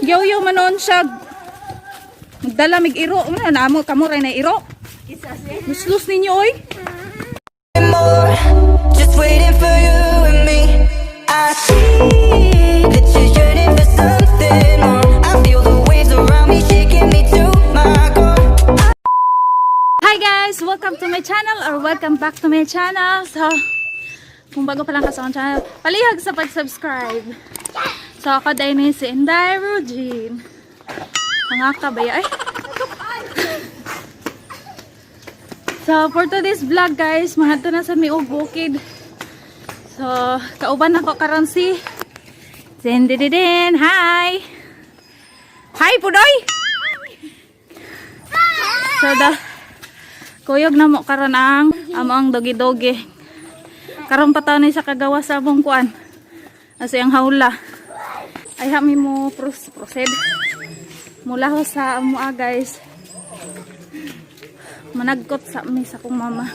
Yoyo man siya. Magdala mig iro. Ano na amo kamo ray na iro. Useless ninyo oy. More, just waiting for you and me. I see that you're yearning for something more. I feel the waves around me shaking me to my core. Hi guys! Welcome to my channel or welcome back to my channel. So, kung bago pa lang ka sa akong channel, palihag sa pag-subscribe. So, ako dahil ni si Inday Rugin. Mga kabaya ay. So, for today's vlog guys, mahadto na sa miog bukid. So, kauban ako karon si Zendididin. Hi! Hi, Pudoy! So, the kuyog na mo karon ang amo ang dogi-dogi. Karon pa taon ni sa kagawa sa among kuan. Asa ang hawla. Ay hami mo proceed. Mula ho sa amo ah, guys. Managkot sa mi sa kong mama.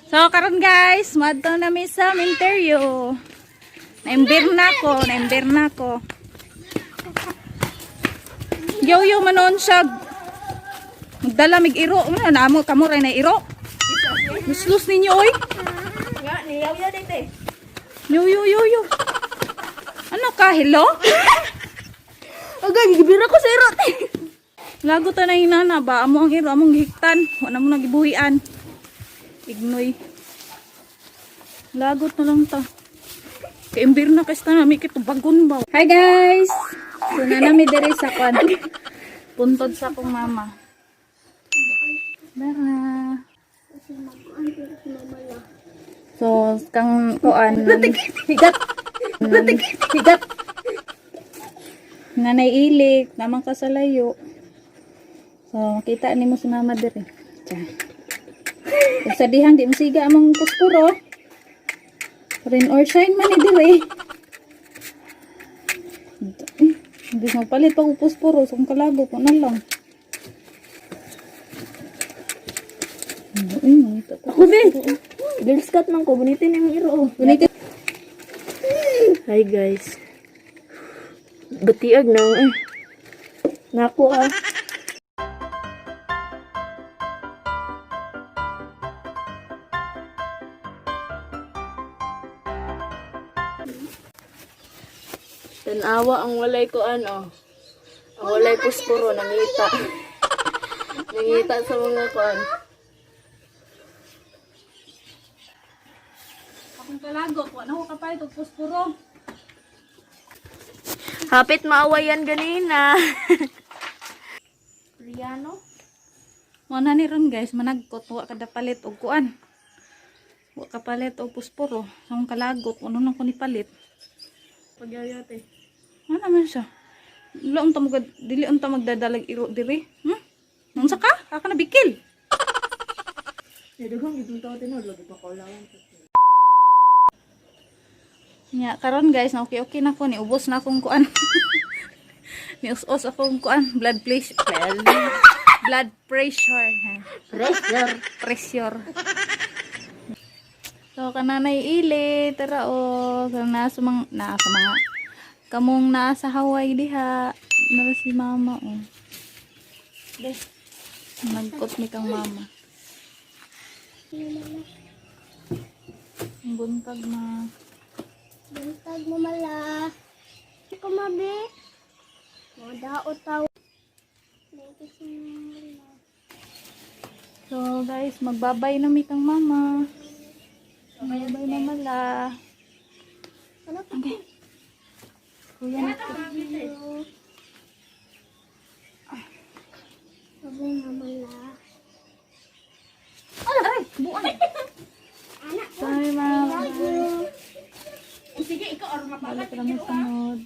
So karon guys, madto na mi sa Minteryo. Naimbir na ko, naimbir na ko. Yoyo manon siya. Magdala mig iro. Ano na amo kamo ray na iro. Useless ninyo oy. Nga, niyaw-yaw dito eh. Yo yo yo yo. Ano ka hello? Agay, gibira ko sa iro, te. Lago ta na inana ba amo ang iro among gihiktan. Wa na mo nagibuhian. Ignoy. Lagot na lang ta. Kaimbir na kaysa na mi kitubagon ba. Hi guys. So na nami diri sa kwan. Puntod sa akong mama. Dara. So, kang kuan. Higat. Higat. Nanay ilik, naman ka sa layo. So, makita nimo si mama diri. Tiyan. Ug sa dihang di masiga among kuspuro. Rain or shine man ni diri. Eh, hindi magpalit pa og puspuro, so kung kalago ko na lang. Ay, mangita ko. Ako, be. Girl Scout man ko, bunitin yung iro. Oh. Bunitin. Hi, guys. Batiag na eh. Nako ah. Tanawa ang walay ko ano. Ang walay puspuro nangita. Nangita sa mga kuan. Akong kalago, wa na ko kapalit og puspuro. Hapit maawayan ganina. Riano? Mo na ni ron guys, managkot wa kada palit og kuan. Wa ka palit og pusporo. Sa akong kalagot, ano nang ko ni palit. Pagyayate. Ano naman siya? Dili unta magad dili unta magdadalag iro diri. Unsa ka? Aka na bikil. Nadugang itong tao tinod, lagi pa kaulawan. Nya karon guys, na okay okay na ko ni ubos na akong kuan. Ni us-us akong kuan, blood pressure. Blood pressure. Ha. Pressure. Pressure. So kananay ili tara o kang nasa mga nasa mga kamong nasa Hawaii diha nara si mama o. Nagkot ni kang mama. Ang buntag ma. Buntag mo mala. Ako mabi. Mga daot tao. Thank you so much. So guys, magbabay na mi kang mama. Magbabay mama la. Ano pa? Okay. Kuya na to. Sabi mama la. Aray, buwan. Sorry mama. Sige, ikaw or Balik kami sunod.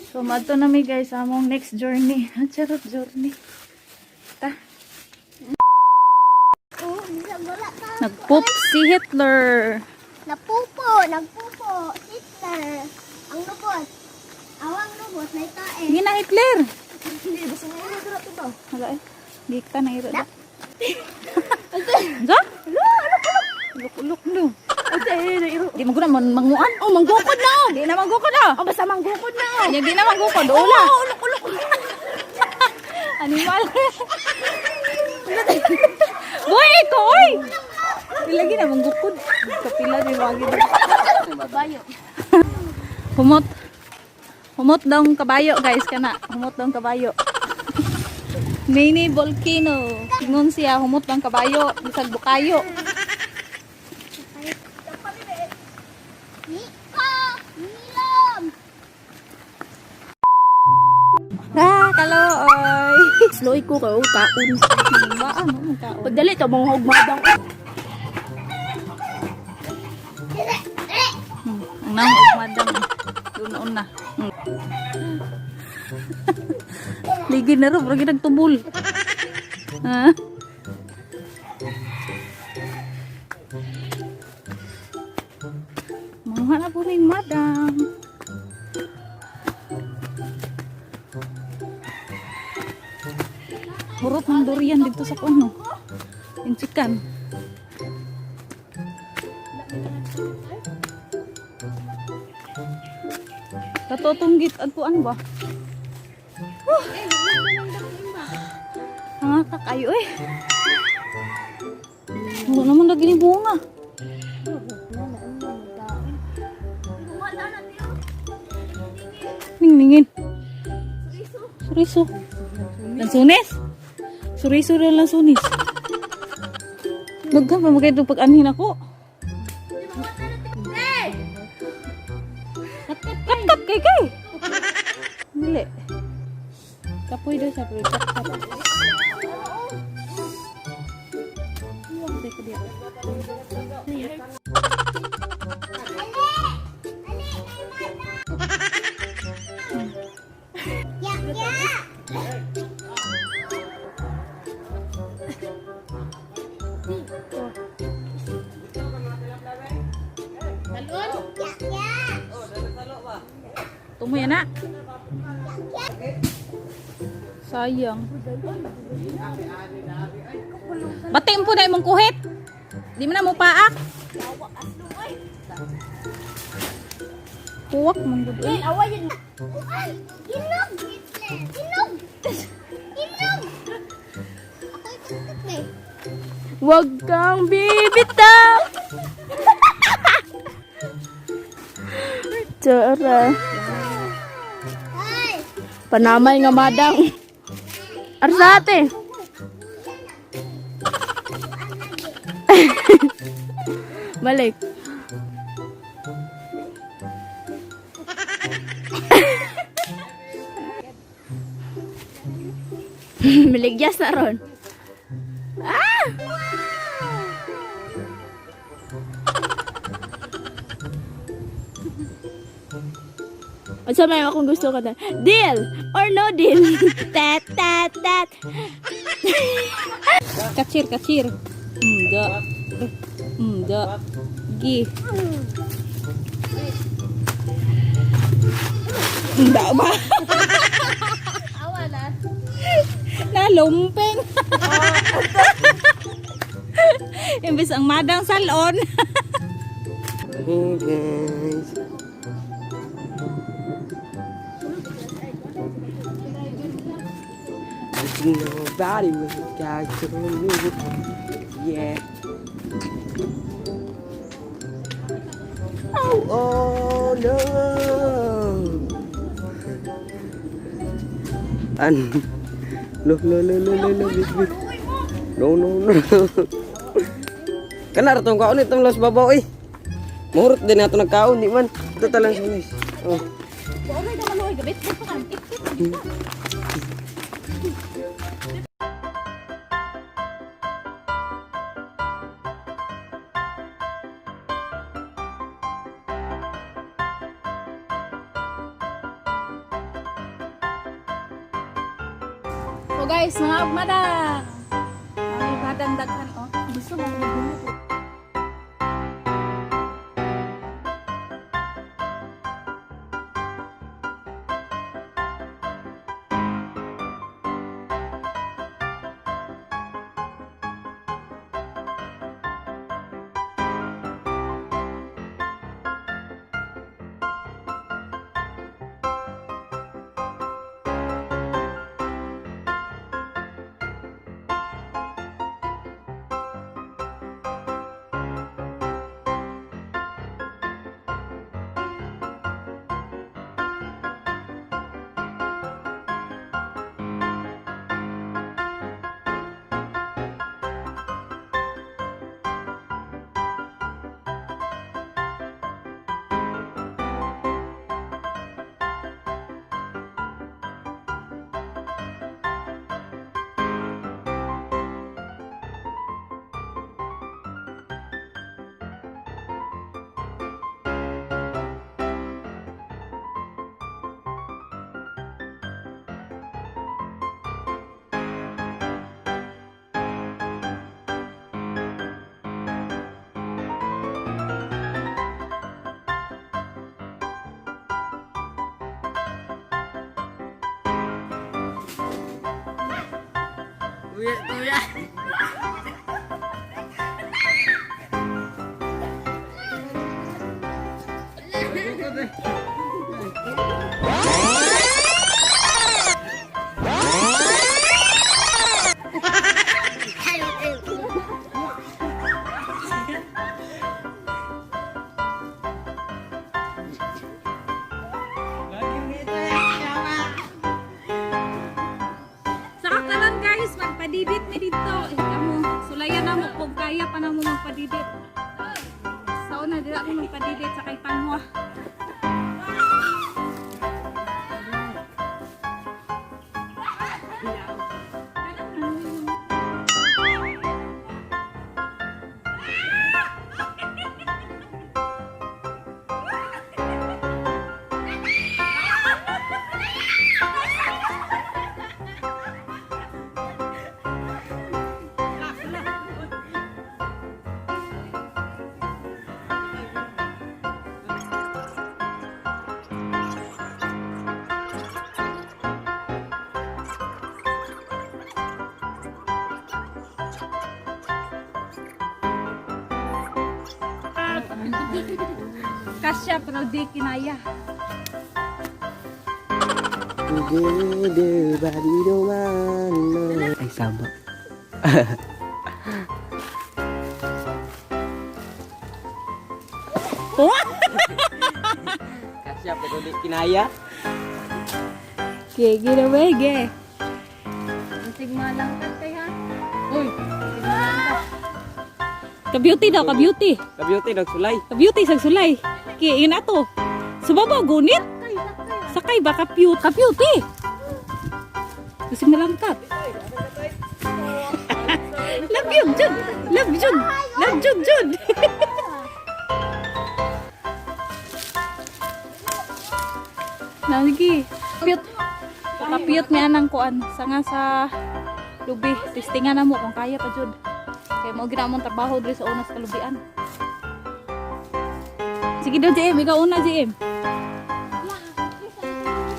So, madto na mi guys, among next journey. Charot journey. Ta. Oh, bisa wala ka. Nagpoop si Hitler. Napupo, nagpupo. Hitler. Ang lubos. Awang lubos na itae. Hindi na Hitler. Hindi, basta nga iro dira to ba? Wala eh. Di ka na iro da. Ga? Luk, luk, luk. Di mo guna man manguan. Oh, manggukod na oh. Di na manggukod ah. Oh, basta manggukod na oh. Di na manggukod. Ula. Oh, ulok ulok. Animal. Boy, ito oy. Lagi na manggukod. Kapila di wagi. Babayo. Humot. Humot daw ang kabayo, guys, kana. Humot daw ang kabayo. Mini volcano. Ingon siya, humot daw ang kabayo. Bisag bukayo. Niko! Nilom! Ah, kalooy. Sloy ko kayo kaon. Ba, ano ang kaon? Pagdali to mga hugmadang. Ang nang madam. Doon na. Ligi na ro, pero nagtubol. Ha? Mga na po ning madam. Hurot ng durian dito sa kuno. Inchikan. Tatotong git at kuan ba? Huh. Hangaka kayo eh. Wala naman lagi ni bunga. Ningningin. Suriso. Lansunis? Suriso na lansunis. Daghan pa magkaya pag-anhin ako. Kat-kat kay kay. Dili. Kapoy daw siya pero kat-kat. Ya, ya! Ya, ya! Tumoy na. Sayang. Batiin po na imong kuhit. Di man na mo paak. Puwak man gud oy. Ay, Ginog! Ginog! Ginog! Ako ikakat eh. Wag kang bibitaw. Tara. Ay! Panamay nga madang. Arsate. Balik. Miligyas na ron. Ah! Unsa may akong gusto ka na? Deal or no deal? Tat tat tat. Kachir, kachir. Enggak. Enggak. Gi. Enggak ba? Awa na. Nalumpeng. Imbis ang madang salon. Hey guys. There's nobody with a guy to me. Yeah. Oh, oh no. An. Lo, lo, lo, lo, lo, lo, bit, bit. No, no, no. Kana ra tong kaon itong los babaw eh. Murot din nato nagkaon di man. Ito talang sunis. Oh. Oh guys, mga madang. Ay, madang daghan oh. Gusto mo mo. Tuya, tuya. Sa karon guys, magpadidit mi dito. Eh, kamo, sulayan na mo kung kaya pa na mo magpadidit. Sa una dira ko magpadidit sa kay Panwa. Kasya pero di kinaya. Ay, sama. Kasya, pero di kinaya. Gege na wege. Sigma lang kay ha. Uy. Ka-beauty daw, ka-beauty. Ka-beauty, nagsulay. Ka-beauty sa sulay. Ki yun ato. Subabaw gunit. Sakay ba ka-beauty? Ka-beauty. Gusto na lang kat. Love you, Jud. Love Jud. Love Jud, Jud. Nalagi. Cute. Kapiyot mi anang kuan sa nga sa lubi. Testingan na mo kung kaya pa jud. Kay mao gina among trabaho diri sa una sa kalubian. Sige daw JM, ikaw una JM.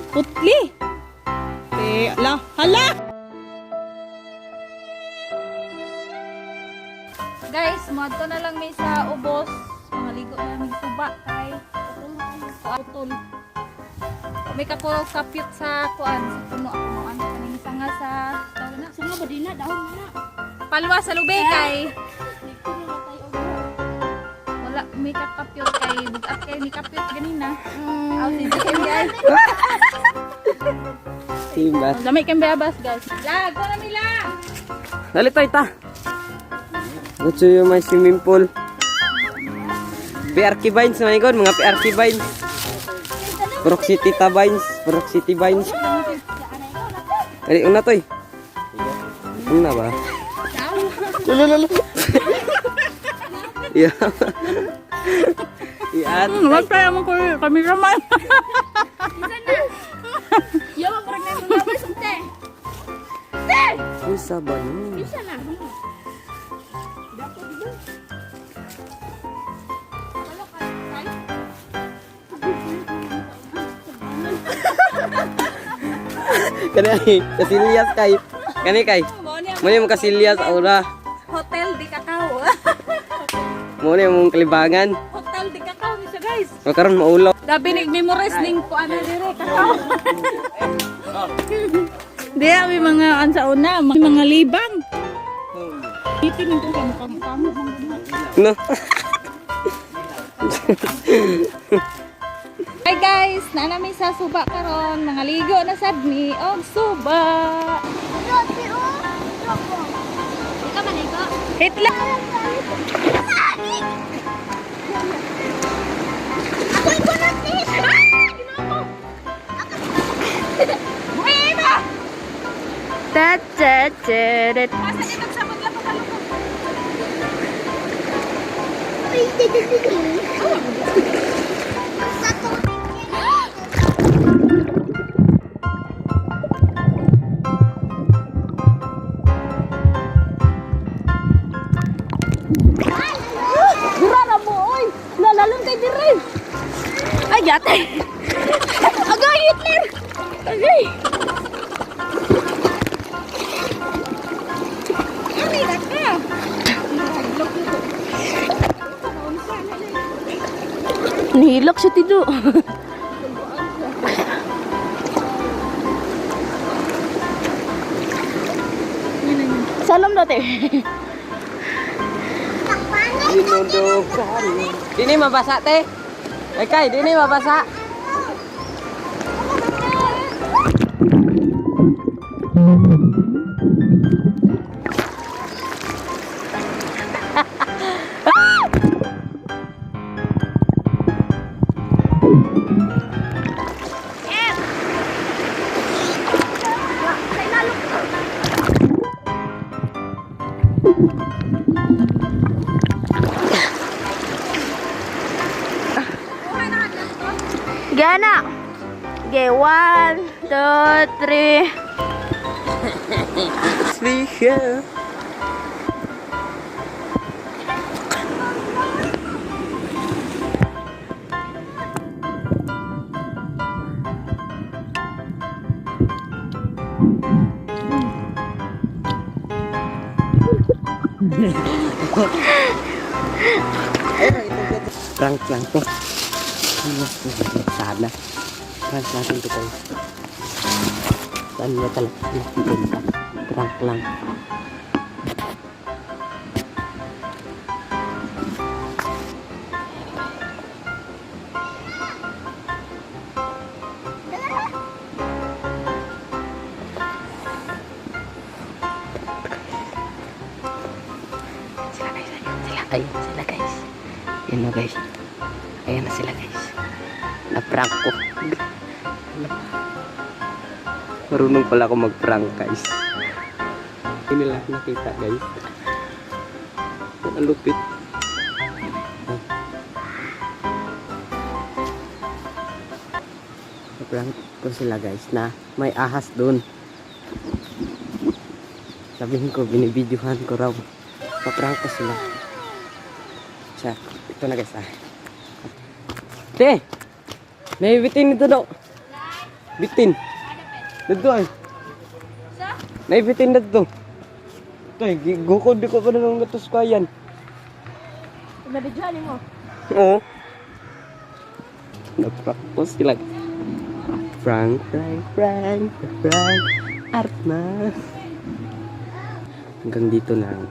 Putli. Eh, ala, hala. Guys, moadto na lang mi sa ubos. Mga ligo na mi suba kay utol. May kakuraw kapit sa kuan sa puno ako mo ano kaning sanga sa tawag na Sunga ba din na dahon na. palwa sa lubi kay wala may kakapyot kay bugat kay ni kapyot ganina. Aw si JM guys. Simba. Dami kang bayabas guys. La, go na mila. Dali tayo ta. Gusto yung may swimming pool. PRK Vines, my God. Mga PRK Vines. Purok City ta Vines. Purok City Vines. Dali, una to eh. Una ba? Lalo, Yeah. Iyan. Wag tayo mo ko cameraman. Yo, parang may mga boys te. Uy, saba no. Isa na. Kani ay, kasilyas kay. Kani kay. Muna yung kasilyas aura. Hotel di Cacao. Muna yung kalibangan. Hotel di Cacao ni siya guys. O karon maulaw. Dabi nig memorize ning kuan na dire kakao. Di may mga an sa una, mga libang. Itin nito kamo kamo kamo. No. Hi guys, naa nami sa suba karon, mga ligo na sad mi og suba. Roti o. Roko. Ikaw man ikaw. Hitler. Ako'y kunot ni. Ah! Ginoo ko. Buhi ba? Ta ta ta ta. Asa di magsabot lang pakalukot. Ay, di, di, di, di. Sa tubig. Dura na mo oy. Lalalong kay dire. Ay yate. Agay Hitler. Agay. Nihilak siya tido. Salam dati. Dinudugan. Dini mabasa te. Ay kay, dini mabasa. Gana. Okay, 1, 2, 3. Sliha. Prank lang to. Sana. Prank natin to guys. Saan na talaga napunta? Prank lang. Sila guys, ayun sila. Ayun sila guys. Ayun na guys. Ayan na sila guys. Na-prank ko. Marunong pala ako mag-prank guys. Hindi nila nakita guys. Ang lupit. Oh. Na-prank ko sila guys na may ahas doon. Sabihin ko, binibidyohan ko raw. Paprank ko sila. Siya, ito na guys ah. Te! May bitin dito daw. Bitin. Dito ay. May bitin dito. Ito ay, gukod di ko pa na nung gatos ko ayan. Nabidyohan mo. Oo. Naprank ko sila. Prank, prank, prank, prank. Art na. Hanggang dito na lang.